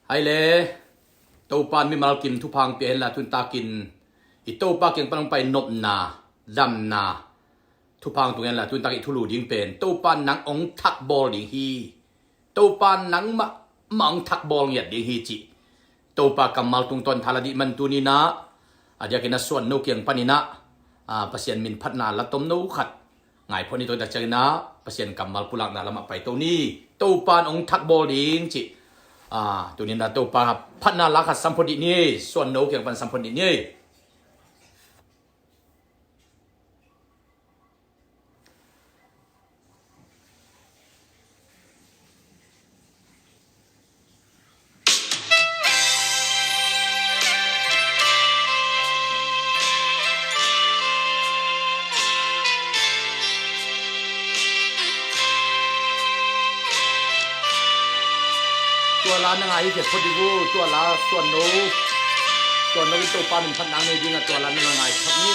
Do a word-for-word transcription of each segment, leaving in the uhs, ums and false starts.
Ai le, Topa in mimal kim thupha hong pia hen la, tun takin i Topa kiang pan hong pai nopna, damna, thupha hong tung hen la, tun tak i thulu ding pen Topa in nang hong thakbawl ding hi. Topa in nangmah mah hong thakbawl ngiat ding hi cih Topa kammal tungtawn tha la dih man tuni-in ah, a diakin a Suan No kiang panin ah, a, Pasian min phatna la tomno khat ngai phot ni. Tua tak ciangin ah Pasian kammal pulakna lamah paito ni. Topa in hong thakbawl ding cih, a, tuni-in ah Topa phatna la khat sam phot dih ni. Suan No kiang pan sam phot dih ni. Tua la na ngai hi, cia phot dih uh, tua la Suan No. Suan No in Topa min phatna nei ding a, tua la na ngai phot ni.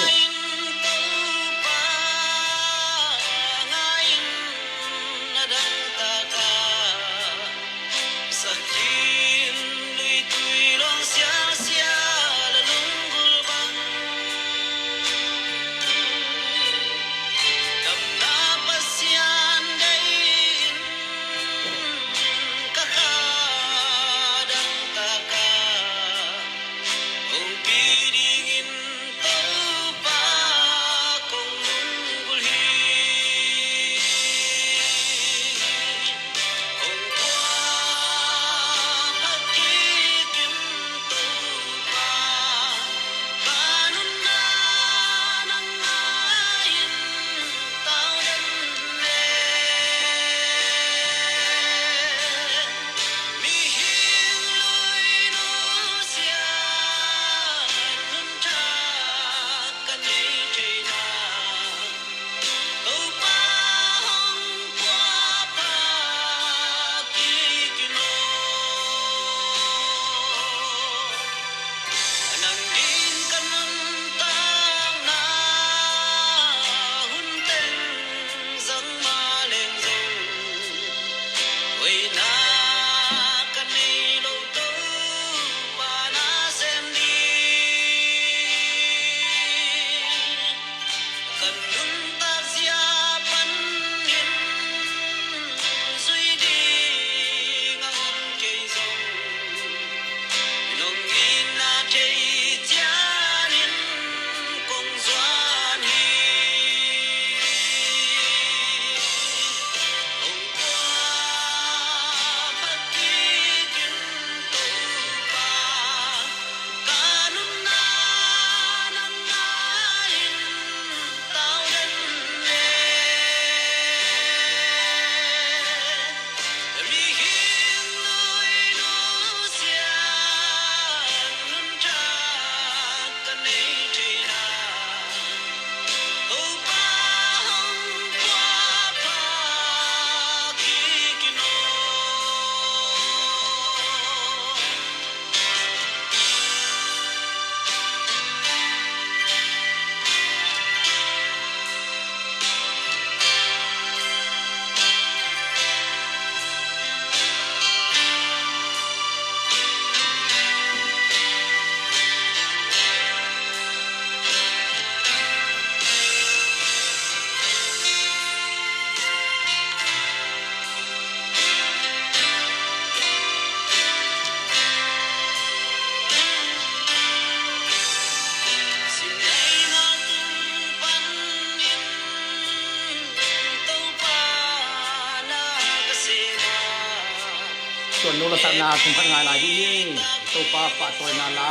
Suan No la sakna thum khat ngai lai dih ni. Topa pahtawina la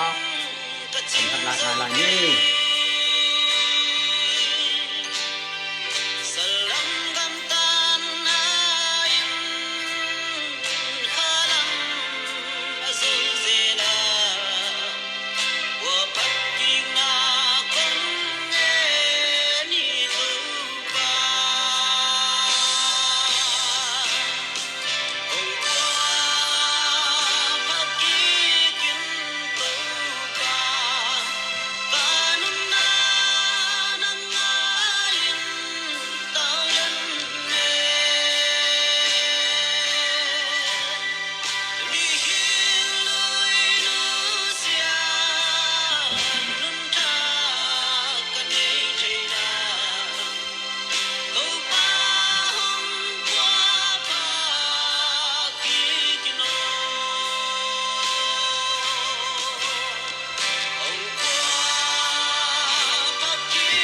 thum khat la ngai lai ni.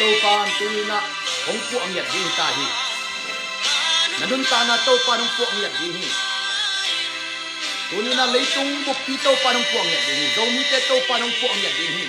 Topan tuni-in ah hong puah ngiat ding hi ta hi. Na nuntakna Topan hong puah ngiat ding hi. Tuni-in ah leitung buppi Topan hong puah ngiat ding hi. Zomite Topan hong puah ngiat ding hi.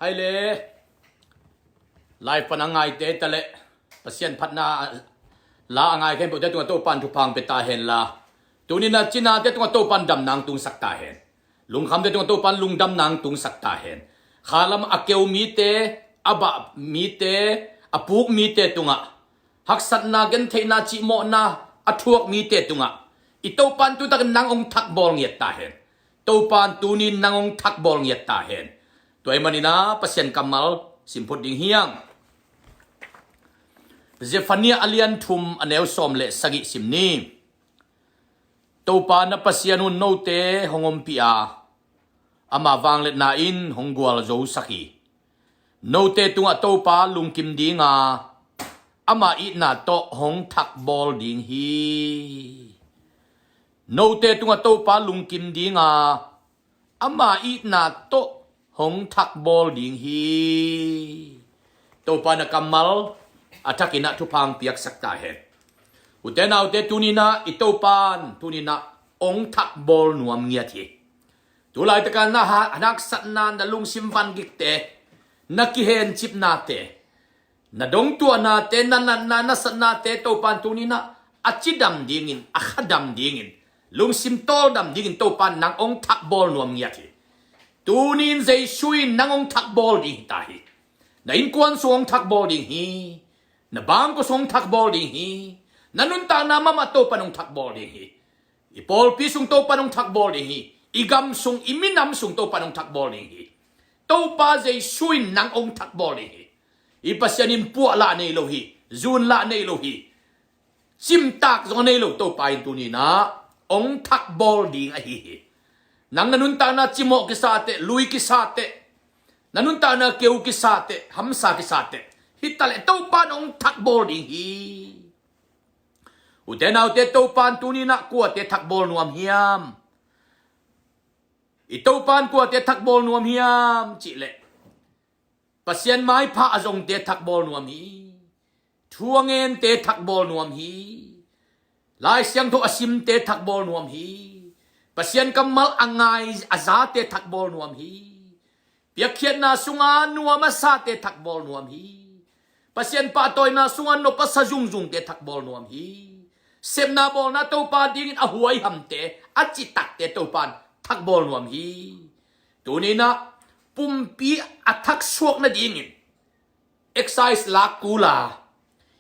Hai le, lai pan a ngaite ta leh Pasian phatna la a ngai khempeuhte tungah Topan thupha hong pia ta hen la, tuni-in ah cinate tungah Topan damna hong tungsak ta hen. Lungkhamte tungah Topan lungdamna hong tungsak ta hen. Khalam a keu mite, a bah mite, a puk mite tungah, haksatna, gentheihna, cihmawhna a thuak mite tungah i Topan tutakin nang hong thakbawl ngiat ta hen. Topan tuni-in nang hong thakbawl ngiat ta hen. Tua ahih manin ah Pasian kammal simphut ding hi hang. Zephaniah a lian thum a neu sawm le sagih sim ni. Topa na Pasian un note hong ompih a, ama vangliatna in hong gualzosak hi. Note tungah Topa lungkim ding a, ama itna tawh hong thakbawl ding hi. Note tungah Topa lungkim ding a, ama itna tawh hong thakbawl ding hi. Topa na kammal a thakin ah thupha hong piaksak ta hen. Ute naute, tuni-in ah i Topan tuni-in ah hong thakbawl nuam ngiat hi. Tulaitaka na ha-, haksatna, na lungsim vangikte, na kihencipnate, na dongtuahnate, na natna, na satnate Topan tuni-in ah a cidam dingin, a khadam dingin, lungsim tawldam dingin Topan nang hong thakbawl nuam ngiat hi. Tuni-in Jesu in nang hong thakbawl ding hi ta hi. Na innkuan sung hong thakbawl ding hi. Na bangkua sung hong thakbawl ding hi. Na nuntakna mahmah Topan hong thakbawl ding hi. I pawlpi sung Topan hong thakbawl ding hi. I gam sung, i minam sung Topan hong thakbawl ding hi. Topa Jesu in nang hong thakbawl ding hi. I Pasian in puah lah nei lo hi. Zun lah nei lo hi. Cimtak zong a nei lo Topa in tuni-in ah hong thakbawl ding ahi hi. Nang na nuntakna cimawh kisa teh, lui kisa teh, na nuntakna keu kisa teh, hamsa kisa teh, hi ta leh Topan hong thakbawl ding hi. Ute naute, Topan tuni-in ah kuate thakbawl nuam hiam? I Topan kuate thakbawl nuam hiam cih leh, Pasian maipha a zongte thakbawl nuam hi. Thu a ngente thakbawl nuam hi. Lai Siangtho a simte thakbawl nuam hi. Pasian kammal a ngai a zate thakbawl nuam hi. Piakkhiatna sunga nuam a sate thakbawl nuam hi. Pasian pahtawina sunga nop a sa zungzungte thakbawl nuam hi. Sepna bawlna Topa dingin a huaihamte, a citakte Topan thakbawl nuam hi. Tuni-in ah pumpi a thaksuak nadingin exercise lak kul a,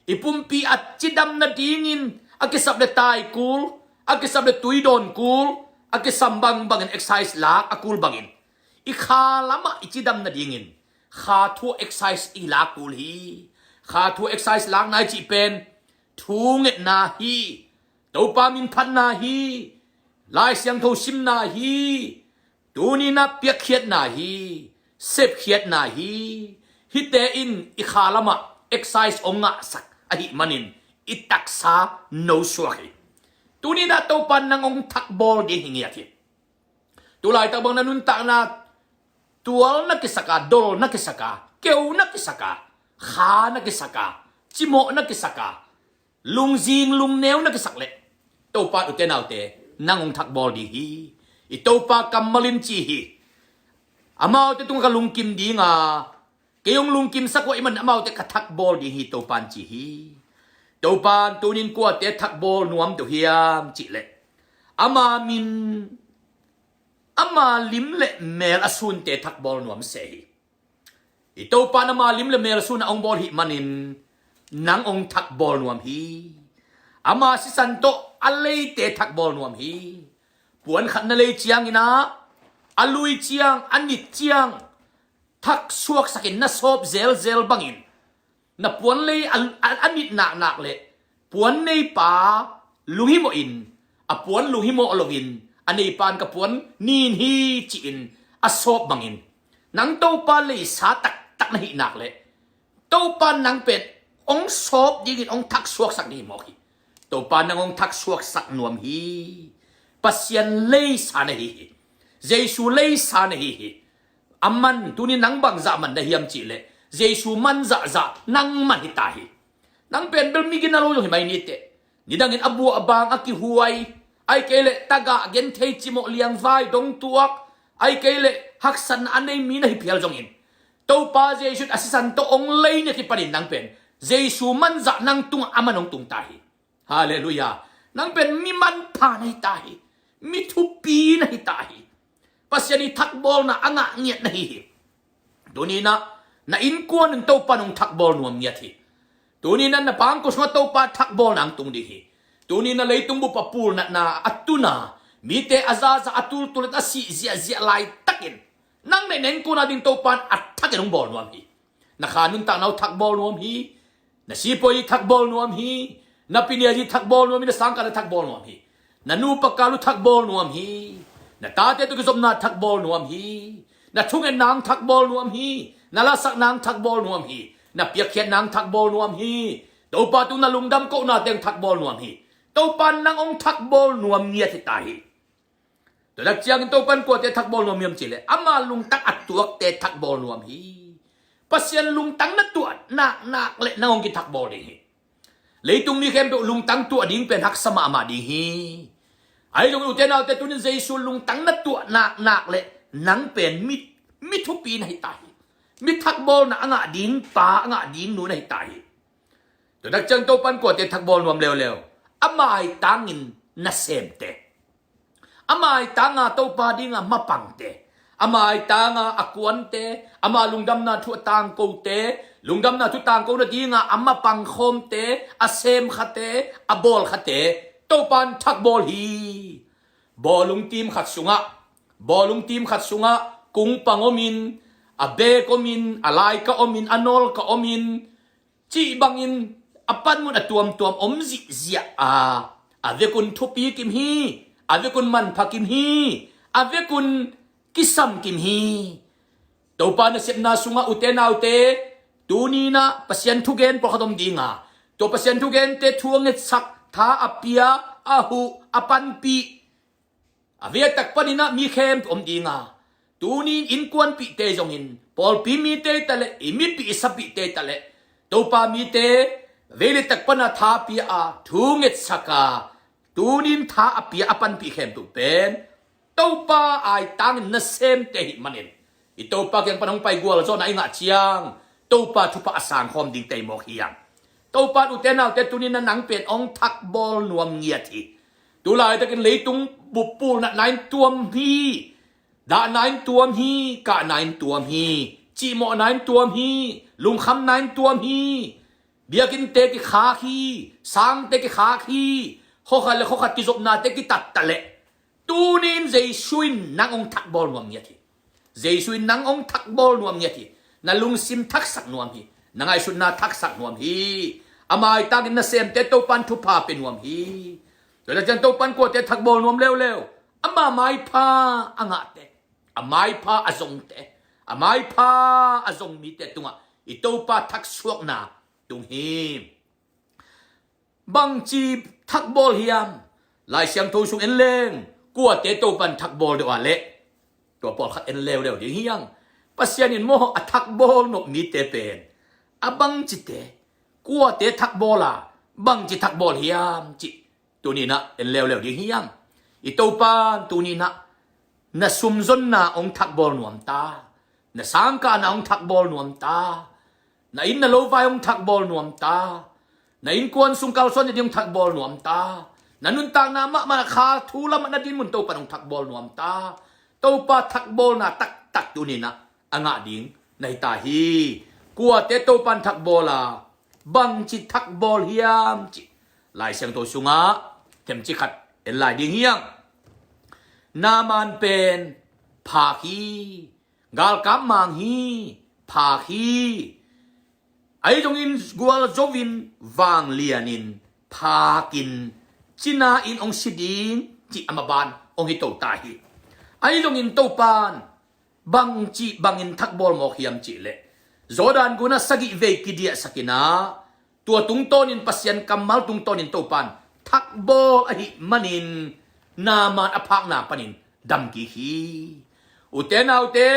i pumpi a cidam nadingin a kisap le tai kul, a kisap le tuidawn kul, a kisam bangbangin exercise lak a kul bangin, i kha lamah i cidam nadingin kha thu exercise i lak kul hi. Kha thu exercise lakna i cih pen thu ngetna hi. Topa min phatna hi. Lai Siangtho simna hi. Tuni-in ah piakkhiatna hi. Sepkhiatna hi. Hihte in i kha lamah exercise hong ngahsak ahih manin i taksa nosuak hi. Tuni-in ah Topan nang hong thakbawl ding hi ngiat hi. Tulaitak bang na nuntakna tual na kisak a, dol na kisak a, keu na kisak a, kha na kisak a, cimawh na kisak a, lungzing lungneu na kisak leh, Topa in, ute naute, nang hong thakbawl ding hi. I Topa kammal in ci hi. Amaute tungah ka lungkim ding a, kei hong lungkimsak uh ahih manin amaute ka thakbawl ding hi, Topa in ci hi. Topa in tuni-in kuate thakbawl nuam to hiam cih leh, ama min, ama lim le mel a sunte thakbawl nuam seh hi. I Topa in ama lim le mel a sun a hong bawl ahih manin nang hong thakbawl nuam hi. Ama sisan tawh a leite thakbawl nuam hi. Puan khat na lei ciangin ah, a lui ciang, a nit ciang, thaksuaksakin na sawp zelzel bangin, Na puan lei a, a, a nit naknak le puan neipa lunghimawh in, a puan lunghimawh loin a neipa in ka puan nin hi ci-in a sawp bangin, nang Topa leisa taktak na hih nak le Topa nang pen hong sawp dingin hong thaksuaksak ding hi mawk hi. Topa nang hong thaksuaksak nuam hi. Pasian leisa na hi hi. Jesu leisa na hi hi. A man, tuni nang bangzah man na hiam cihleh Jesu man zahzah nang man hi ta hi. Nang pen bel mi gina lo zong hi mai niteh. Nidangin a buah a bang a kihuai, ai kei leh tagah genthei cimawh liangvai dongtuak, ai kei leh haksatna a nei mi na hi phial zongin Topa Jesu in a sisan tawh hong lei ni a kipanin nang pen Jesu manzah nang tungah a man hong tung ta hi. Halleluiah. Nang pen mi manpha na hi ta hi. Mi thupi na hi ta hi. Pasian i thakbawlna a ngah ngiat na hi hi. Tuninah na innkuan in Topa nong thakbawl nuam ngiat hi. Tuninah na pangkul sungah Topa thakbawlna ang tung ding hi. Tuninah leitung bup a pulnatna a tuna mite a zaza a tultul a sih ziahziah laitakin nang le na innkuan a ding Topa in a thakin hong bawl nuam hi. Na kha nuntakna uh thakbawl nuam hi. Na sipuai i thakbawl nuam hi. Na pinial i thakbawl nuam hi. Na sangkah na thakbawl nuam hi. Na nupa kal uh thakbawl nuam hi. Na tate tawh kizopna thakbawl nuam hi. Na thungetna ang thakbawl nuam hi. Na lasakna ang thakbawl nuam hi. Na piakkhiatna ang thakbawl nuam hi. Topa tung na lungdam kohna teng thakbawl nuam hi. Topa nang hong thakbawl nuam ngiat hi ta hi. Tua tak ciangin Topan kuate thakbawl nuam hiam cihleh ama lungtang a tuakte thakbawl nuam hi. Pasian lungtang na tuah naknak le nang hong kithakbawl ding hi. Leitung mi khempeuh lungtang tuah ding pen haksa mahmah ding hi. Ahi zongin ute naute tunin Jesu lungtang na tuah naknak le nang pen mi, mi thupi na hi ta hi. Mi thakbawlna a ngah ding pa a ngah ding nu na hi ta hi. Tua tak ciang Topan kuate thakbawl nuam leuleu. A maitangin nasemte, a maitanga Topa dinga mapangte, a maitanga a kuante, ama lungdamna thu a tangkote, lungdamna thu tangkona dinga a mapangkhawmte, a semkhate, a bawlkhate Topan thakbawl hi. Bawlung tim khat sungah, bawlung tim khat sungah kungpang omin, a beek omin, a laika omin, a nawlka omin, cih bangin a panmun a tuamtuam om zihziah a, a vekun thupi kim hi, a vekun manpha kim hi, a vekun kisam kim hi. Topa nasepna sungah ute naute, tuninah Pasian thugen pawlkhat om dinga, tua Pasian thugente thu a ngetsak, tha a pia, a huh, a panpih, a veitak paninah mi khempeuh om dinga, tunin innkuanpihte zongin, pawlpi mite taleh, i mipih i sapihte taleh, Topa mite veiletak pana tha pia a, thu ngetsak a, tunin tha a pia a panpih khempeuh pen Topa aitangin nasemte hi manin, i Topa kiang pan hong pai gualzawhna i ngah ciang Topa thupha a sangkhawm ding tei mawk hiang. Topa ute naute tunin na nang pen hong thakbawl nuam ngiat hi. Tulaitakin leitung bup pulnatna in tuam hi. Dahna in tuam hi. Kahna in tuam hi. Cihmawhna in tuam hi. Lungkhamna in tuam hi. Biakinnte kikhak hi. Sangte kikhak hi. Khuakhat le khuakhat kizopnate kitattaleh, tunin Jesu in nang hong thakbawl nuam ngiat hi. Jesu in nang hong thakbawl nuam ngiat hi. Na lungsim thaksak nuam hi. Na ngaihsutna thaksak nuam hi. A maitangin nasemte Topan thupha pia nuam hi. Tua ciang Topan kuate thakbawl nuam leuleu. Ama maipha a ngahte, a maipha a zongte, a maipha a zong mite tungah i Topa thaksuakna tung hi. Bangci thakbawl hiam? Lai Siangtho sung en leng, kuate Topan thakbawl deuh a leh, tua pawlkhat en leuleu ding hiang. Pasian in maw a thakbawl nop mite pen a bangcite, kuate thakbawl a, bangci thakbawl hiam cih tuninah en leuleu ding hiang. I Topan tuninah na sumzonna hong thakbawl nuam ta. Na sangkahna hong thakbawl nuam ta. Na inn na lovai hong thakbawl nuam ta. Na innkuan sung kalsuan nading hong thakbawl nuam ta. Na nuntakna mahmah na kha thu lamah na dinmun Topan hong thakbawl nuam ta. Topa thakbawlna taktak tuninah a ngah ding na hi ta hi. Kuate Topan thakbawl a, bangci thakbawl hiam cih Lai Siangtho sungah themci khat en lai ding hiang. Naaman pen phak hi. Galkap mang hi. Phak hi. Ahi zongin gualzo in vanglianin phakin cina in hong si ding cih a maban hong hi to ta hi. Ahi zongin Topan bangci bangin thakbawl mawk hiam cihleh Jordan gunah sagih vei kidiahsak inah tua tungtawnin Pasian kammal tungtawnin Topan thakbawl ahih manin Naaman a phakna panin damkik hi. Ute naute,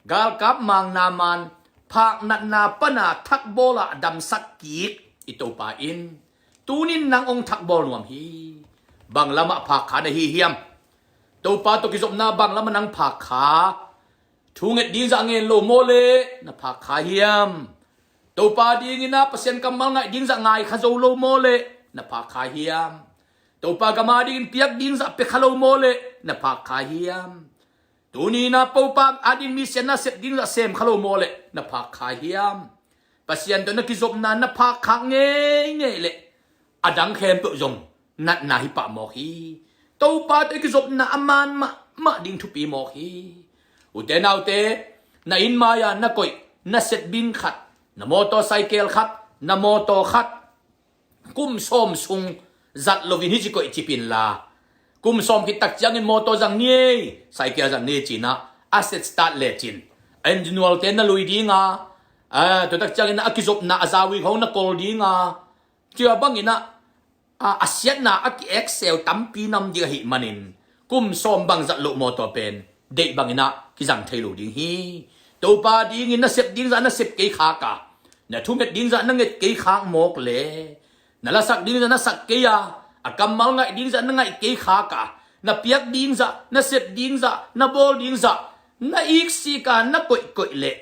galkap mang Naaman phaknatna pana thakbawl ah damsak kik i Topa in tunin nang hong thakbawl nuam hi. Bang lamah phak kha na hi hiam? Topa tawh kizopna bang lamah nang phak kha? Thu nget ding zah ngen lo maw le na phak kha hiam? Topa dingin ah Pasian kammal ngaih ding zah ngai kha zo lo maw le na phak kha hiam? Topa gam a dingin piak ding zah pia kha lo maw le na phak kha hiam? Tuni in ah Topa a ding mi siatna sep ding zah sem kha lo maw le na phak kha hiam? Pasian tawh na kizopna na phak khak ngeingei leh a dang khempeuh zong natna hi pah mawk hi. Topa tawh i kizopna a man mahmah ding thupi mawk hi. Ute naute, na inn mai-a na koih na setbin khat, na motorcycle khat, na motor khat kum sawm sung zat loin hici koih cip inla, kum sawm khit tak ciangin motor zang ni ei, cycle zang ni ei ci-in ah a set start lecin a engine oil te na lui ding a, a, tua tak ciangin a kizopna a zawi khong na kol ding a, tua bangin ah a, a siatna a ki-ek seu tampi nam ding ahih manin kum sawm bang zat loh motor pen deih bangin ah kizang thei lo ding hi. Topa dingin na sep ding zah na sep kei khak a, na thunget ding zah na nget kei khak mawk le, na lasak ding zah na sak kei a, a kammal ngaih ding zah na ngaih kei khak a, na piak ding zah, na sep ding zah, na bawl ding zah na iksik a, na koihkoih leh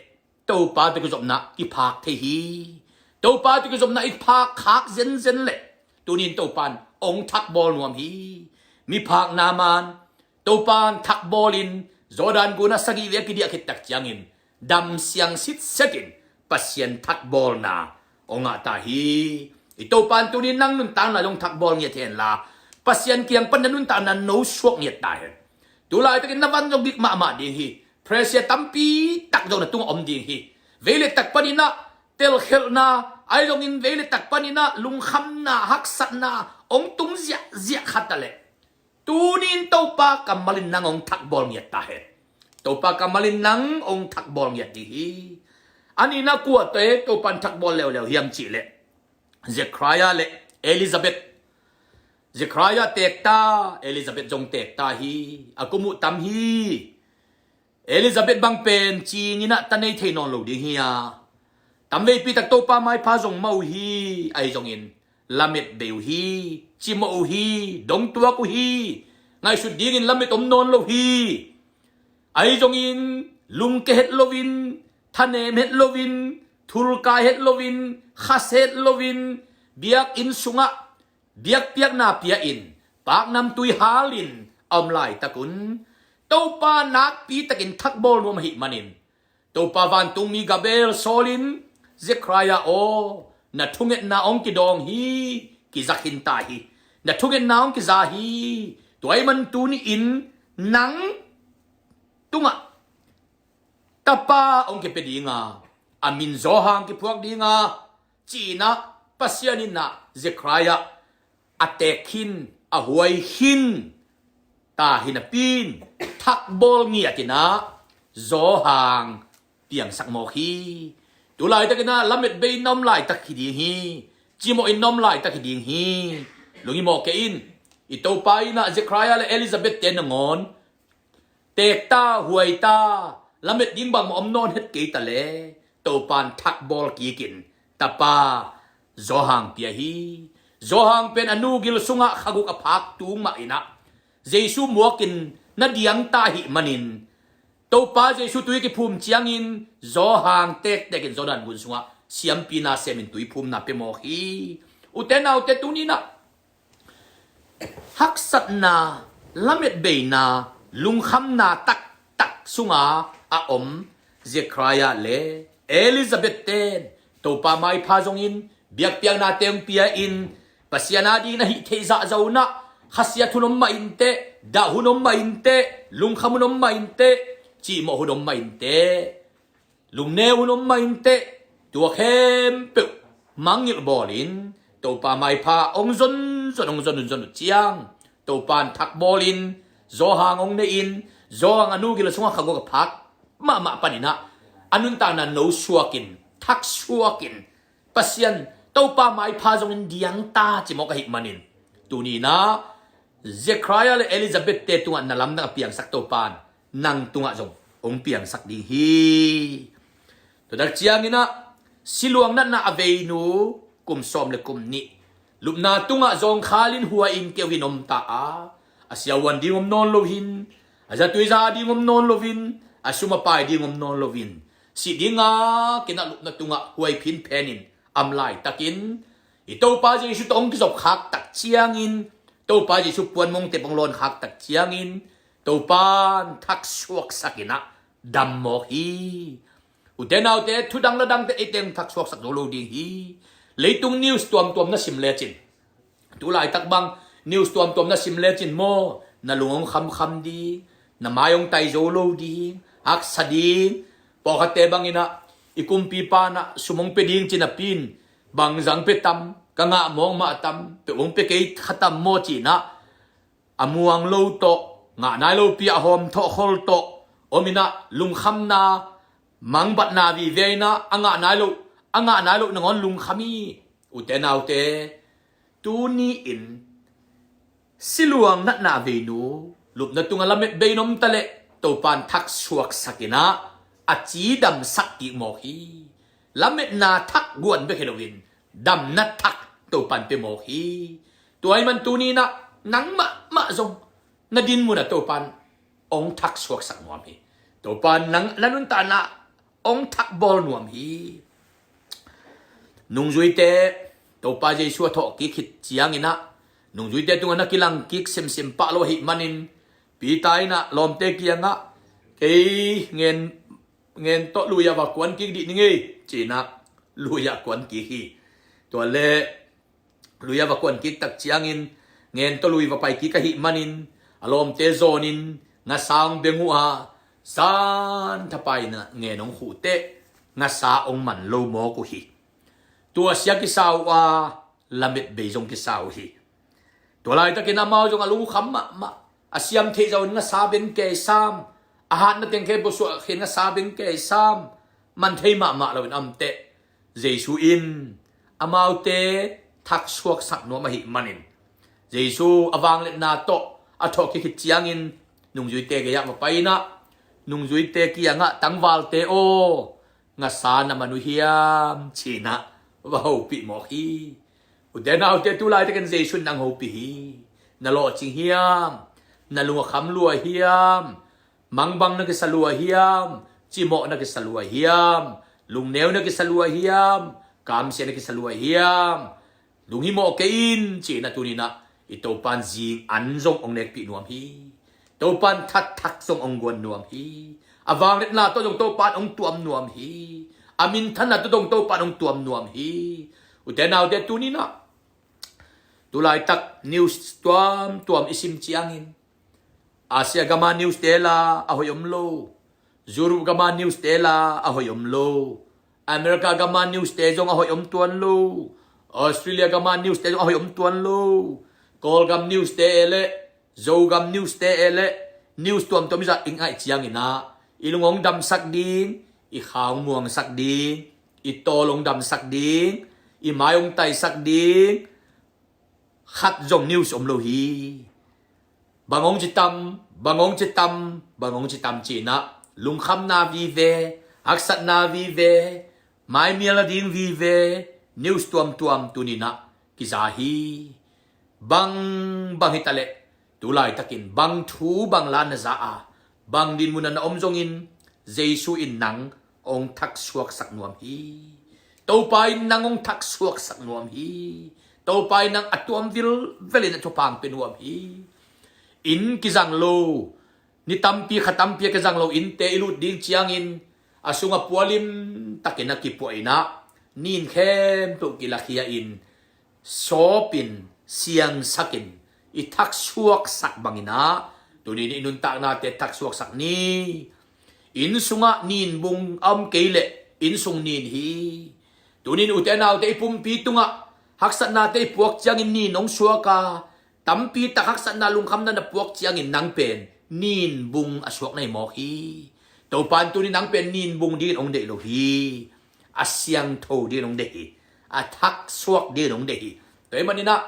Topa tawh kizopna kiphak thei hi. Topa tawh kizopna i phak khak zenzen leh tunin Topan hong thakbawl nuam hi. Miphak Naaman Topan thakbawlin Jordan gunah sagih vei a kidiah khit tak ciangin damsiang sitsetin Pasian thakbawlna hong ngah ta hi. I Topan tunin nang nuntakna zong thakbawl ngiat hen la, Pasian kiang pan na nuntakna no suak ngiat ta hen. Tulaitakin na van zong gik mahmah ding hi. Pressure tampi tak zong na tungah om ding hi. Veilet tak panin ah telkhelhna, ahi zongin veilet tak panin ah lungkhamna, haksatna hong tung ziahziah khat a leh tunin Topa kammal in nang hong thakbawl ngiat ta hen. Topa kammal in nang hong thakbawl ngiat ding hi. A nihna kua tawh Topan thakbawl leuleu hiam cihleh Zechariah le Elizabeth. Zechariah teek ta, Elizabeth zong teek ta hi. A kum uh tam hi. Elizabeth bang pen cingin ah ta nei thei nawn lo ding hi a, tamveipi tak Topa maipha zong mah uh hi. Ahi zongin lamet bei uh hi. Cimawh uh hi. Dongtuak uh hi. Ngaihsut dingin lamet om nawn lo hi. Ahi zongin lungke het loin, thanem het loin, thulkai het loin, khase het loin, biakinn sungah biakpiakna pia-in, paknamtui halin a om laitakun Topa nakpi takin thakbawl nuam ahih manin Topa vantungmi Gabriel sawlin, Zechariah aw, na thungetna hong kidawng hi. Kiza khin ta hi. Na thungetna hong kiza hi. Tua ahih man tuni-in nang tungah tapa hong kipia ding a, a min Zawhang kiphuak ding a, ci-in ah Pasian in ah Zechariah a teek khin, a huai khin ta hi napi-in thakbawl ngiat in ah Zawhang piangsak mawk hi. Tulaitakin ah lamet bei in na om laitak hi ding hi. Cimawh in na om laitak hi ding hi. Lunghimawh kei in. I Topa in ah Zechariah le Elizabeth te nangawn teek ta, huai ta, lamet ding bangmah om nawn het kei ta le, Topan thakbawl kikin tapa Zawhang pia hi. Zawhang pen a nu gil sungah kha guk a phak tung mah in ah Jesu muakin na diang ta ahih manin Topa Jesu tui kiphum ciangin Zawhang tektekin Jordan gun sungah siampi na semin tui phumna pia mawk hi. Ute naute, tuni-in ah haksatna, lametbeina, lungkhamna taktak sunga a om Zechariah le Elizabeth ten Topa maipha zongin biakpiakna teng pia-in Pasian a dingin a hih theih zahzah un ah khasiat hun om mah inteh, dah hun om mah inteh, lungkham hun om mah inteh, cihmawh hun om mah inteh, lungneu hun om mah inteh, tua khempeuh mangngilh bawlin Topa maipha hong zonzon, hong zonzon uh ciang, Topa in thak bawlin, zawhang hong nei-in, zawhang a nu gil sungah kha guk a phak mahmah panin ah, a nuntakna no suakin, thak suakin, Pasian, Topa maipha zongin diang ta ci mawk ahih manin, tuni-in ah Zechariah le Elizabeth te tungah na lamdang a piangsak Topa in nang tungah zong hong piangsak ding hi. Tua tak ciangin ah, siluang natna a veinu, kum sawm le kum nih, lupna tungah zawngkhalin huai-in keu in om ta a, a siavuan ding om nawn lo hi, a zatui za ding om nawn lo hi, a sum a pai ding om nawn lo hi, sih ding ngakin ah lupna tungah huai phinphenin om laitakin, i Topa Jesu tawh hong kizop khak tak ciangin, Topa Jesu puanmongte hong lawn khak tak ciangin, Topa in thak suaksakin ah dam mawk hi. Ute naute, thudang ladangte eite hong thak suaksak zo lo ding hi. Leitung news tuamtuam na sim lecin, tu laitak bang news tuamtuam na sim lecin maw, na lung hong khamkham ding, na mai hong tai zo lo ding, haksa ding. Pawlkhatte bangin ah, i kumpipa in ah sum hong pia ding ci napi-in, bang zang pia tam, ka ngah mawk mah tam, peuh hong pia kei kha tam maw ci-in ah, a muang lo tawh, ngah nai lopi a hawm thawh khol tawh om in ah, lungkhamna, mangbatna vive in ah, a ngah nai lo, a ngah nai lo nangawn lungkham hi. Ute naute, tuni-in siluang natna veinu, lupna tungah lamet bei in om ta leh, Topa in thak suaksakin ah a cidamsak kik mawk hi. Lametna thak guan bek hi loin, damna thak Topa in pia mawk hi. Tua ahih man tuni-in ah nang mahmah zong na din munah Topa in hong thak suaksak nuam hi. Topa in nang, na nuntakna hong thak bawl nuam hi. Nungzuite, Topa Jesu a thawh kik khit ciangin ah, nungzuite tungah na kilang kik semsem pah lo ahih manin, Peter in ah lawmte kiangah, kei ngen, ngen tawh lui-ah va kuan kik dih ning ei, ci-in ah lui-ah kuan kik hi. Tua leh lui-ah va kuan kik tak ciangin, ngen tawh lui va pai kik ahih manin, a lawmte zawnin ngasa hong beng uh a, zan thapai-in ah ngen hong khuh teh, ngasa hong man lo mawk uh hi. Tua sia kisa uh a, lamet bei zong kisa uh hi. Tua laitakin amau zong a lungkham mahmah, a siam theih zawhin ngasa beng kei sam, a hatna teng khempeuh suah khin ngasa beng kei sam, man thei mahmah loin om teh, Jesu in amaute thak suaksak nuam ahih manin, Jesu a vangliatna tawh a thawh kik khit ciangin, nungzuite gei-ah va pai in ah, nungzuite kiangah, tangvalte aw, ngasa na man uh hiam, ci-in ah va hopih mawk hi. Ute naute, tu laitakin Jesu in nang hopih hi. Na lawhcing hiam? Na lung a kham lua hiam? Mangbang na kisa lua hiam? Cimawh na kisa lua hiam? Lungneu na kisa lua hiam? Kamsia na kisa lua hiam? Lunghimawh kei in, ci-in ah tuni-in ah i Topa in zing an zong hong nekpih nuam hi. Topa in thatthak zong hong guan nuam hi. A vangliatna tawh zong Topa in hong tuam nuam hi. A minthanna tawh zong Topa in hong tuam nuam hi. Ute naute, tuni-in ah tu laitak news tuamtuam i sim ciangin, Asia gama news te la a hoih om lo, Europe gama news te la a hoih om lo, America gama news te zong a hoih om tuan lo, Australia gama news te zong a hoih om tuan lo, Kawlgam news te e le, Zogam news te e le, news tuamtuam i zat i ngaih ciangin ah, i lung hong damsak ding, i kha hong muangsak ding, i tawl hong damsak ding, i mai hong taisak ding khat zong news om lo hi. Bang hong ci tam, bang hong ci tam, bang hong ci tam, ci-in ah lungkhamna vive, haksatna vive, maimial nading vive news tuamtuam tuni-in ah kiza hi. Bang, bang hi ta leh, tu laitakin bang thu bang la na za a, bang dinmun ah na om zongin, Jesu in nang hong thaksuaksak nuam hi. Topa in nang hong thaksuaksak nuam hi. Topa in nang a tuam vilvelin a thupha hong pia nuam hi. Inn kizang lo, ni tampi kha tampi a kizang lo innte i lut ding ciangin, a sungah pualim takin a kipuah in ah, nin khempeuh kilakhia in, sawpin, siangsakin, i thaksuaksak bangin ah, tuni-in i nuntaknate thaksuaksak ni. Inn sungah nin bung a om kei leh, inn sung nin hi. Tunin ute naute i pumpi tungah haksatnate i puak ciangin nin hong suak a, tampi tak haksatna lungkhamna na puak ciangin nang pen nin bung a suak na hi mawk hi. Topan tunin nang pen nin bung dingin hong deih lo hi. A siangtho dingin hong deih hi. A thak suak dingin hong deih hi. Tua ahih maninah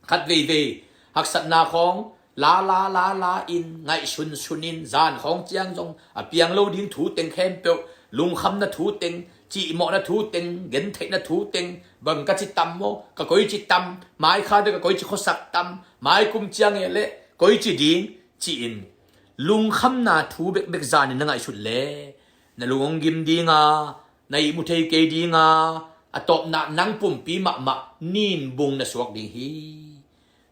khat veivei haksatna khawng la la la la in ngaihsun sunin zan khawng ciang zong a piang lo ding thu teng khempeuh, lungkhamna thu teng, cihmawhna thu teng, gentheihna thu teng, bang ka ci tam maw, ka koici tam, mai kha de ka koici khuasak tam, mai kum ciang e leh koici ding ci-in lungkhamna thu bekbek zanin na ngaihsut le na lung hong gim dinga, na ihmu thei kei dinga, a tawpna nang pumpi mahmah nin bung na suak ding hi.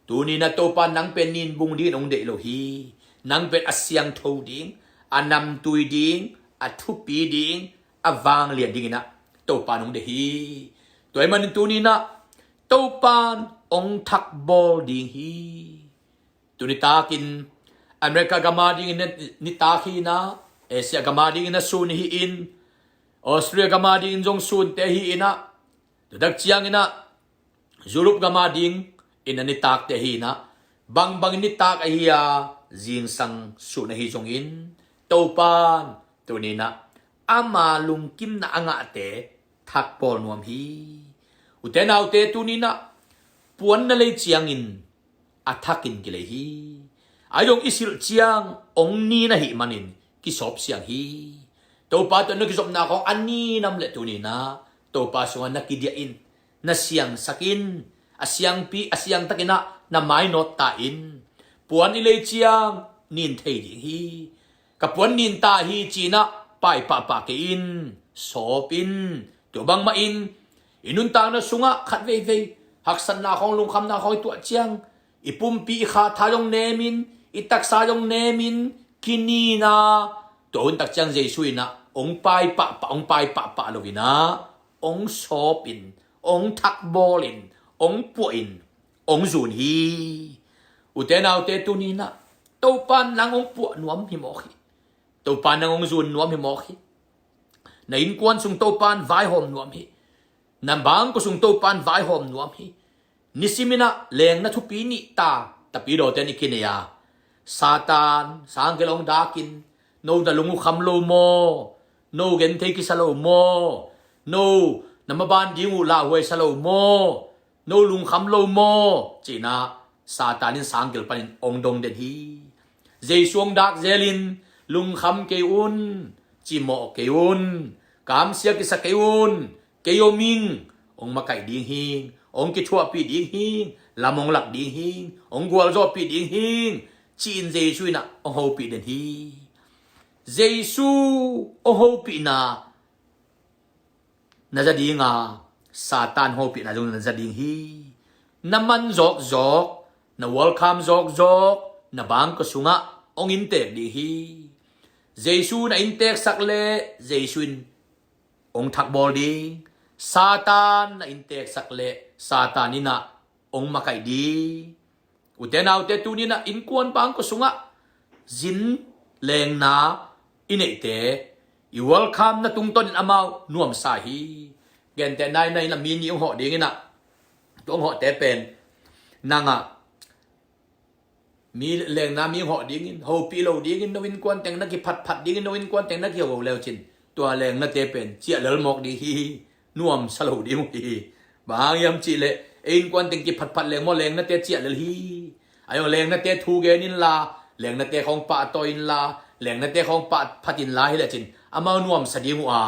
Tuninah Topa nang pen nin bung dingin hong deih lo hi. Nang pen a siangtho ding, a namtui ding, a thupi ding, a vanglian dinginah Topa nong deih hi. Tua ahih manin tuninah Topan hong thakbawl ding hi. Tuni takin America gama dingin nitak hinah, Asia gama dingin a sun hi-in, Australia gama dingin zong sunte hi-inah, tudak cianginah Europe gama dingin a nitakte hinah, bangbangin nitak ahi a, zingsang sun ahi zongin Topan tuninah ama lungkimna a ngahte thakbawl nuam hi. Ute naute tuninah puan na lei ciangin a thakin kilei hi. Ahi zong i silh ciang hong nin ahih manin kisawp siang hi. Topa tawh na kizopna khawng a ninam le tuninah Topa sungah na kidiah in, na siangsak in, a siangpi a siangtakinah na mainawt ta in. Puan i lei ciang nin thei ding hi. Ka puan nin ta hi cinah pai pahpah kei in, sawp in. Tua bangmah in i nuntakna sungah khat veivei haksatna khawng lungkhamna khawng i tuah ciang i pumpi i khatha zong nemin, i taksa zong nemin, kinina, tua hun tak ciang Jesu inah hong pai pahpah, hong pai pahpah lo inah hong sawp in, hong thakbawl in, hong puah in, hong zun hi. Ute naute tuninah Topan nang hong puah nuam hi mawk hi. Topan nang hong zun nuam hi mawk hi. Na innkuan sung Topan vaihawm nuam hi. Na bangkua sung Topan vaihawm nuam hi. Nisiminah lengna thupi nih ta tapidawte nih kinei a, Satan sangkil hong dakin, no na lung uh kham lo maw? No genthei kisa lo maw? No na maban ding uh lauhuai sa lo maw? No lungkham lo maw? Cinah Satan in sangkil panin hong dong den hi. Jesu hong dak zelin lungkham kei un, cimawh kei un, kamsia kisa kei un, kei om ing, hong makaih ding hing, hong kithuahpih ding hing, lam hong lak ding hing, hong gualzawhpih ding hing, ci-in Jesu inah hong hopih den hi. Jesu hong hopihna na za dinga, Satan hopihna zong na za ding hi. Na man zawkzawk, na welcome zawkzawk na bangkua sungah hong inntek ding hi. Jesu na innteksak leh Jesu in hong thakbawl ding. Satan na innteksak leh Satan inah hong makaih ding. Ute naute tuninah innkuan bangkua sungah zin lengna i neihte i welcome na tungtawnin amau nuamsa hi. Gentehna inah mi nih hong hawh dinginah, tua hong hawhte pen nangah mi lengna mi hong hawh dingin, hopih lo dingin, no innkuan teng na kiphatphat dingin, no innkuan teng na kiho leucin, tua lengnate pen ciah lel mawk ding hi. Nuamsa lo ding uh hi. Bang hang hiam cihleh ei innkuan teng kiphatphat leng maw, lengnate ciah lel hi. Ahi zong lengnate thu gen inla, lengnate khawng pahtawi inla, lengnate khawng pahphat inla hi lecin amau nuamsa ding uh a,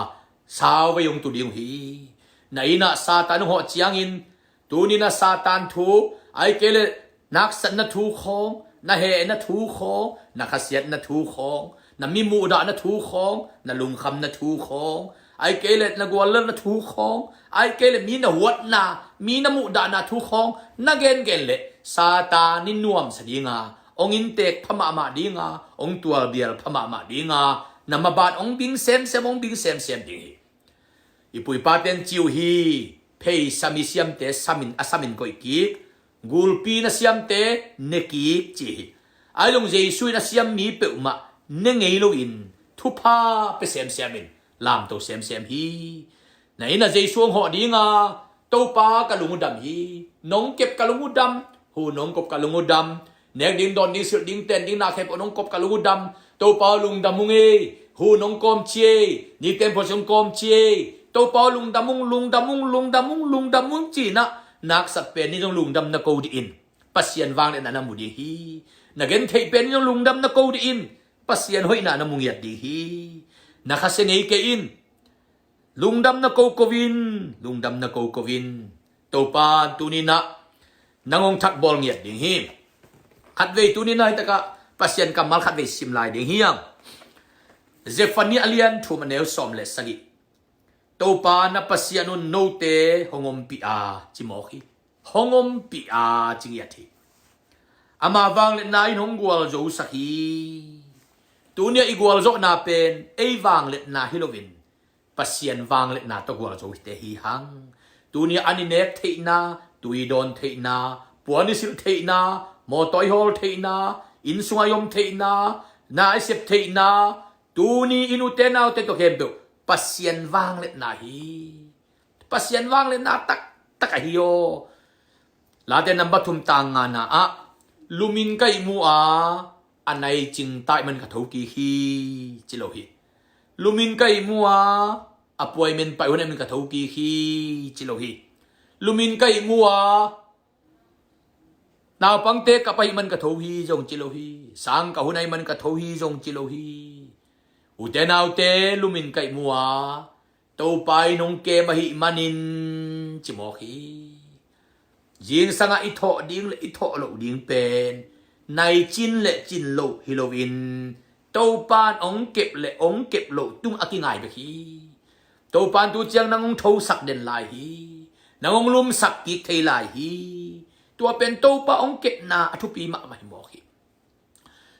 sauvei hong tu ding uh hi. Na innah Satan hong hawh ciangin tuninah Satan thu, ahih kei leh naksatna thu khawng, na hehna thu khawng, na khasiatna thu khawng, na mi muhdahna thu khawng, na lungkhamna thu khawng, ahih kei leh na guallelhna thu khawng, ahih kei leh mi na huatna, mi na muhdahna thu khawng na gengen leh Satan in nuamsa dinga, hong inntek pha mahmah dinga, hong tualbial pha mahmah dinga, na maban hong bing semsem, hong bing semsem ding hi. I pu i paten ci uh hi. Pheisa mi siamte samin, a samin koih kik, gulpi na siamte ne kik ci hi. Ahi zong Jesu in a siam mi peuhmah ne ngei loin thupha pia semsem in lamto semsem hi. Na inn ah Jesu hong hawh ding a, Topa ka lung uh dam hi. Nong kep ka lung uh dam, hu nong kop ka lung uh dam. Nek ding, dawn ding, silh ding, ten ding, na khempeuh nong kop ka lung uh dam. Topa aw lungdam ung ei, hu nong kawm ci ei, ni ten phual sung kawm ci ei. Topa aw lungdam ung, lungdam ung, lungdam ung, lungdam ung ci-in ah, na haksat pen ni zong lungdam na ko dih in, Pasian vangliatna na mu ding hi. Na gentheih pen ni zong lungdam na ko dih in, Pasian hoihna na mu ngiat ding hi. Na khasia ngei kei in. Lungdam na ko ko in, lungdam na ko ko in. Topa in tuni-in ah nang hong thakbawl ngiat ding hi. Khatvei tuni-in ah hih takah Pasian kammal khatvei sim lai ding hi hang. Zephaniah a lian thum, a neu sawm le sagih. Topa na Pasian un note hong ompih a, ci mawk hi. Hong ompih a, ci ngiat hi. Ama vangliatna in hong gualzosak hi. Tuni-ah i gualzawhna pen ei vangliatna hi loin Pasian vangliatna tawh gualzo hite hi hang. Tuni-ah an i nek theihna, tui dawn theihna, puan i silh theihna, mawtaw i hawl theihna, inn sungah i om theihna, na i sep theihna, tuni in ute naute tawh khempeuh Pasian vangliatna hi. Pasian vangliatna taktak ahi aw. Late number thum, tang ngana ah, lumin ka ihmu a, a nai cing ta ahih man ka thokik hi, ci lo hi. Lumin ka ihmu a, appointment paih hun ahih man ka thokik hi, ci lo hi. Lumin ka ihmu a, naupangte kap ahih man ka tho hi zong ci lo hi. Sang ka hun ahih man ka tho hi zong ci lo hi. Ute naute, lumin ka ihmu a, Topa in hong kem ahih manin, ci mawk hi. Zingsangah i thawh ding le i thawh loh ding pen nai cin le cin loh hi loin, Topa in hong kep le hong kep loh tungah kingai bek hi. Topa in tu ciang nang hong thosak den lai hi. Nang hong lumsak kik thei lai hi. Tua pen Topa hong kepna a thupi mahmah hi mawk hi.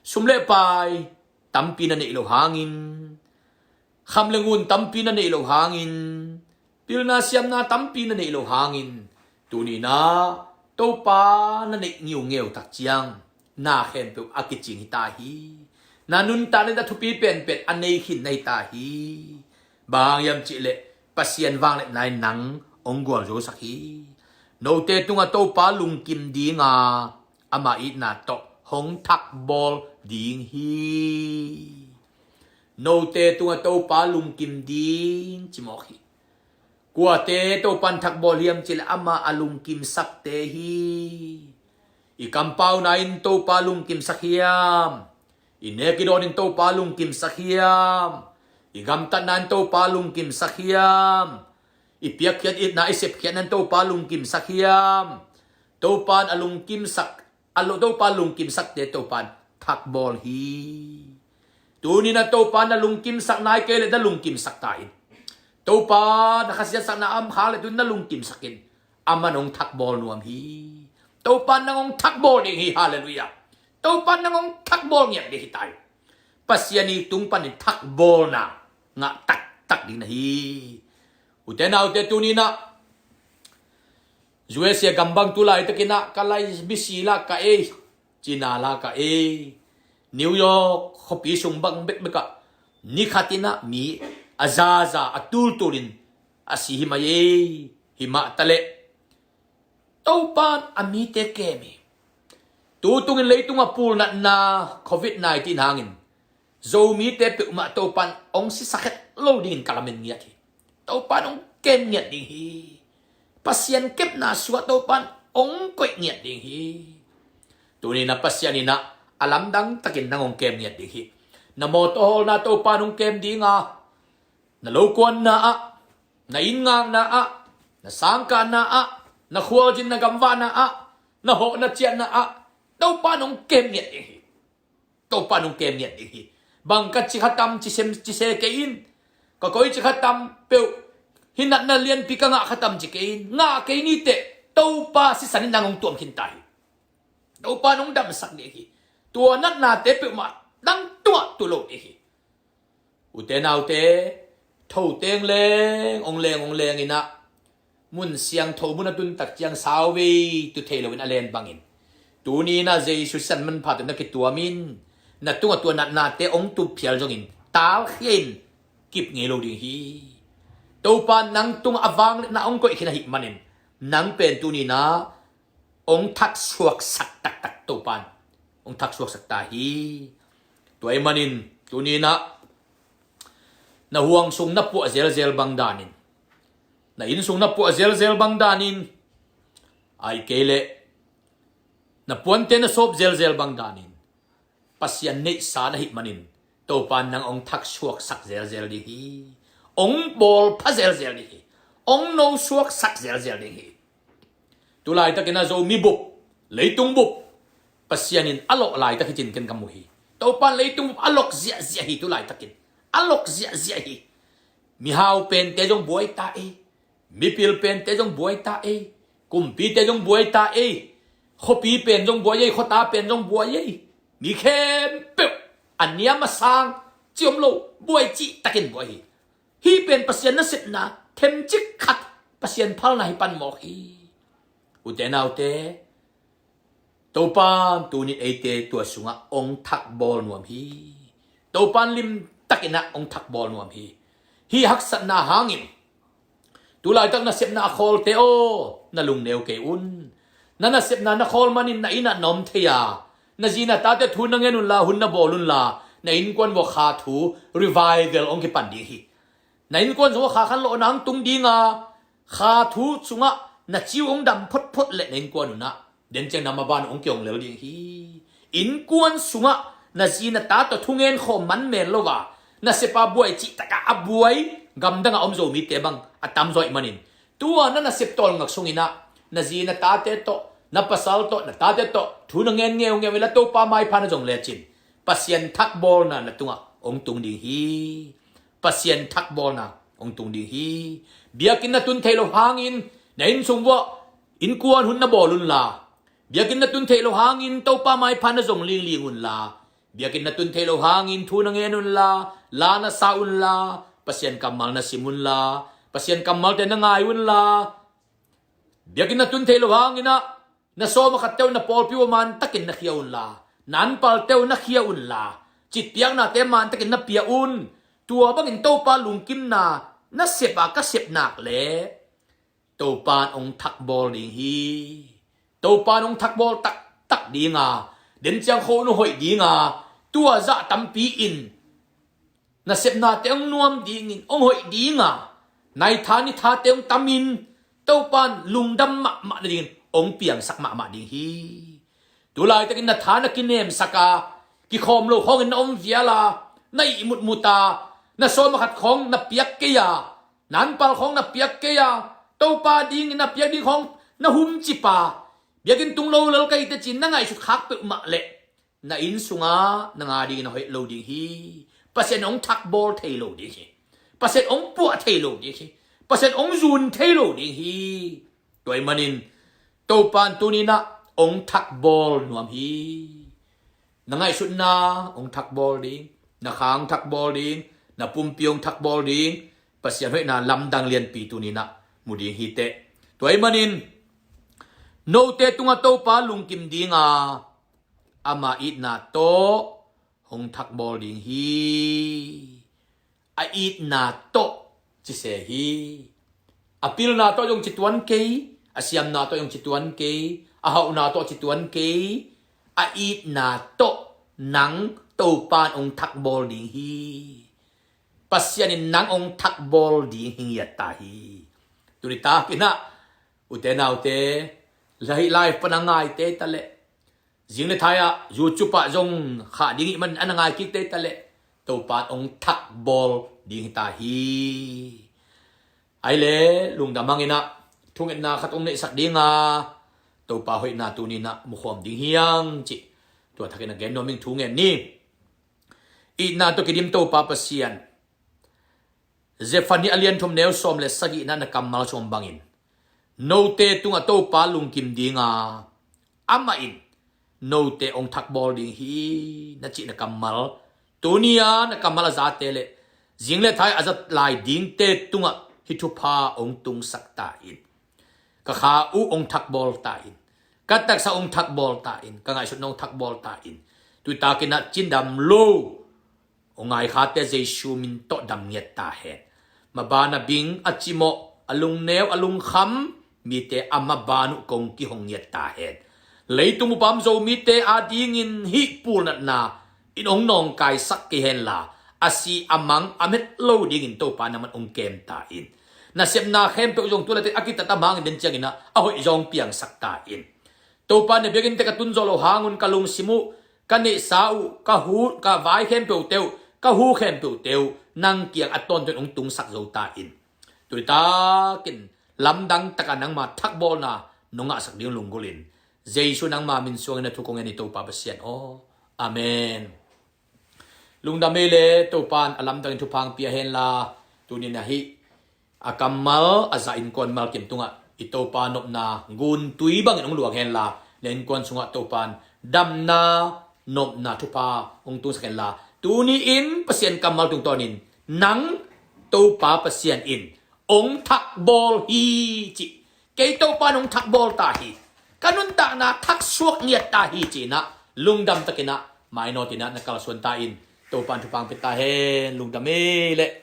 Sum le pai tampi na neih loh hangin, kham le ngun tampi na neih loh hangin, pilna siamna tampi na neih loh hangin, tuni-in ah Topa na neih ngiungeu tak ciang, na khempeuh a kicing hi ta hi. Na nuntakna in a thupi penpen a nei khin na hi ta hi. Bang hang hiam cih leh Pasian vangliatna in nang hong gualzosak hi. Note tungah Topa lungkim ding a, ama itna tawh hong thakbawl ding hi. Note tungah Topa lungkim ding, ci mawk hi. Kuate Topa in thakbawl hiam cih leh ama a lungkimsakte hi. I kampauna in Topa lungkimsak hiam? I nek i dawn in Topa lungkimsak hiam? I gamtatna in Topa lungkimsak hiam? I piakkhiat itna, i sepkhiatna in Topa lungkimsak hiam? Topa in a lungkimsak, a lo, Topa lungkimsakte Topa in thakbawl hi. Tuni-in ah Topa in na lungkimsak nai kei leh na lungkimsak ta in. Topa na khasiatsakna a om khak leh tuni-in na lungkimsak in. Aman hong thakbawl nuam hi. Topa in nang hong thakbawl ding hi. Halleluiah. Topa in nang hong thakbawl ngiat ding hi ta hi. Pasian i tung panin thakbawlna ngah taktak ding na hi. Ute naute, tuni-in ah U S A gam bang tu laitakin ah ka lai misi lak kah ei, China lak kah ei, New York khuapi sung bang bekbek ah ni khat in ah mi a zaza, a tultul in a si hi mai ei. Hi mah taleh Topa in a mite kem hi. Tu tungin leitungah pulnatna covid nineteen hangin Zomite peuhmah Topa in hong sisak het lo dingin ka lamen ngiat hi. Topa in hong kem ngiat ding hi. Pasian kepna sungah Topa in hong koih ngiat ding hi. Tuni-in ah Pasian in ah a lamdang takin nang hong kem ngiat ding hi. Na mawtaw hawlna Topa in hong kem ding a, na lo kuanna ah, na inn ngakna ah, na sangkahna ah, na khualzin na gamvahna ah, na hawh na ciahna ah, Topa in hong kem ngiat ding hi. Topa in hong kem ngiat ding hi. Bang ka ci kha tam, ci sem, ci se kei in. Ka koici kha tam peuh, hih natna lianpi ka ngah kha tam ci kei in. Ngah kei ni teh, Topa sisan in nang hong tuam khin ta hi. Topa in hong damsak ding hi. Tua natnate peuhmah nang tungah tu lo ding hi. Ute naute, tho tengleng, ong leng, ong leng in ah, mun siangtho mun a tun tak ciang sauvei tu thei loin a len bangin, tuni-in ah Jesu sisan manpha tawh na kituam in, na tungah tua natnate ong tup phial zongin talkhia in kip ngei lo ding hi. Topa nang tungah a vangliatna hong koih khin ahih manin, nang pen tuni-in ah hong thaksuaksak taktak Topa in hong thaksuaksak ta hi. Tua ahih manin tuni-in ah na huang sung na puah zelzel bang danin, na inn sung na puah zelzel bang danin, ahih kei leh na puante na sawp zelzel bang danin, Pasian neihsa na hih manin, Topa in nang hong thaksuaksak zelzel ding hi. Hong bawlpha zelzel ding hi. Hong nosuaksak zelzel ding hi. Tu laitakin ah Zomi bup, leitung bup, Pasian in a lawh laitak hi cih ken ka mu hi. Topa in leitung bup a lok ziahziah hi tu laitakin. A lok ziahziah hi. Mihau pente zong buai ta ei. Mipil pente zong buai ta ei. Kumpite zong buai ta ei. Khuapi pen zong buai ei, khuata pen zong buai ei. Mi khempeuh a niam a sang ci om lo, buai cihtakin buai hi. Hih pen Pasian nasepna themcik khat Pasian phalna hi pan mawk hi. Ute naute, Topa in tuni-in eite tua sungah hong thakbawl nuam hi. Topa in limtakin ah hong thakbawl nuam hi. Hih haksatna hangin tu laitak nasepna a khawlte aw, na lungneu kei un. Na nasepna na khawl manin na inn ah na om thei a, na zi na tate thu na ngen unla, hun na bawl unla, na innkuan vua kha thu, revival hong kipan ding hi. Na innkuan sungah kha khanlawhna hong tung ding a, kha thu sungah na ciu hong dam photphot leh na innkuan un ah den ciang na maban hong kihong lel ding hi. Innkuan sungah na zi na ta tawh thungen khawm man mel lo a, nasepa buai cihtak a a buai gamdang a om Zomite bang a tamzaw ahih manin, tua na nasep tawlngak sungin ah na zi na tate tawh, na pasal tawh, na tate tawh thu na ngen ngeungeu inla, Topa maipha na zong lecin Pasian thakbawlna na tungah hong tung ding hi. Pasian thakbawlna hong tung ding hi. Biakinn na tun theih loh hangin na inn sung vuah innkuan hun na bawl unla, biakinn na tun theih loh hangin Topa maipha na zong lingling unla, biakinn na tun theih loh hangin thu na ngen unla, la na sa unla, Pasian kammal na sim unla, Pasian kammalte na ngai unla, biakinn na tun theih loh hangin ah na sawm a khatte uh na pawlpi uh a mantakin na khia unla, na anpalte uh na khia unla, citpiaknate mantakin na pia un. Tua bangin Topa lungkimna nasep a ka sep nak leh Topa in hong thakbawl ding hi. Topa in hong thakbawl taktak ding a, den ciang khua un hoih ding a, tua zah tampi in nasepnate hong nuam dingin hong hoih ding a, naitha nithate hong tamin Topa in lungdam mahmah nadingin hong piangsak mahmah ding hi. Tu laitakin na tha na kinemsak a, kikhawm lo khawngin na om vial a, na ihmutmut a, na sawm a khat khawng na piak kei a, na anpal khawng na piak kei a, Topa dingin na piak ding khawng na humcip a, biakinn tung lo lel ka hi teh ci-in na ngaihsut khak peuhmah leh na inn sungah na nga dingin a hoih lo ding hi. Pasian hong thakbawl thei lo ding hi. Pasian hong puah thei lo ding hi. Pasian hong zun thei lo ding hi. Tua ahih manin Topa in tuni-in ah hong thakbawl nuam hi. Na ngaihsutna hong thakbawl ding, na kha hong thakbawl ding, na pumpi hong thakbawl ding, Pasian hoihna lamdang lianpi tuni-in ah mu ding hi teh. Tua ahih manin note tungah Topa lungkim ding a, ama itna tawh hong thakbawl ding hi. A itna tawh ci se hi. A pilna tawh zong ci tuan kei, a siamna tawh zong ci tuan kei, a hauhna tawh ci tuan kei. A itna tawh nang Topa in hong thakbawl ding hi. Pasian in nang hong thakbawl ding hi ngiat ta hi. Tuni takin ah ute naute, lai live pan a ngaite ta leh, zing le thai-ah YouTube ah zong khah ding ih man a na ngai kik tei ta leh, Topa in hong thakbawl ding hi ta hi. Ai le lungdam hangin ah thungetna khat hong neihsak ding a, Topa hoihna tuni-in ah mukhawm ding hi hang cih tua thakin a gen nuam ing. Thungen ni. Itna tawh kidim Topa Pasian, Zephaniah a lian thum neu sawm le sagihna na kammal sung bangin, note tungah Topa lungkim ding a, amah in note hong thakbawl ding hi na cih na kammal, tuni-a na kammal a zate le zing le thai a zat lai dingte tungah hih thupha hong tungsak ta in. Ka kha uh hong thakbawl ta in, ka taksa hong thakbawl ta in, ka ngaihsutna hong thakbawl ta in. Tui takin ah cindam lo hong ngaikhate Jesu min tawh dam ngiat ta hen. maban a bing, a cimawh, a lungneu, a lungkham mite a maban uh kong kihong ngiat ta hen. Leitung upam Zomite adingin hih pulnatna in hong nawngkaisak kei henla, a si a mang a met lo dingin Topa nangman hong kem ta in. Na sepna khempeuh zong tu le teh a kitat a mang den ciangin ah a hoih zong piangsak ta in. Topa, na biakinn teh ka tun zawh loh hangun ka lungsim uh, ka neihsa uh, ka hu, ka vai khempeuhte uh, ka hu khempeuhte uh nang kiang a tawntung hong tungsak zo ta in. Tuni takin lamdang taka nangma thakbawlna nong ngahsak ding lunggulhin, Jesu nangma min suangin na thu kong ngen hi, Topa Pasian aw. Amen. Lungdam ei le, Topan a lamdangin thupha hong pia henla, tunin ahi a kammal a zah innkuan malkim tungah i Topa nopna guntui bangin hong luang henla, na innkuan sungah Topan damna, nopna, thupha hong tungsak henla, tuni-in Pasian kammal tungtawnin nang Topa Pasian in hong thakbawl hi, cih. Kei Topa in hong thakbawl ta hi. Ka nuntakna thaksuak ngiat ta hi, ci-in ah lungdam takin ah mainawtin ah na kalsuan ta in. Topa in thupha hong pia ta hen. Lungdam ei le.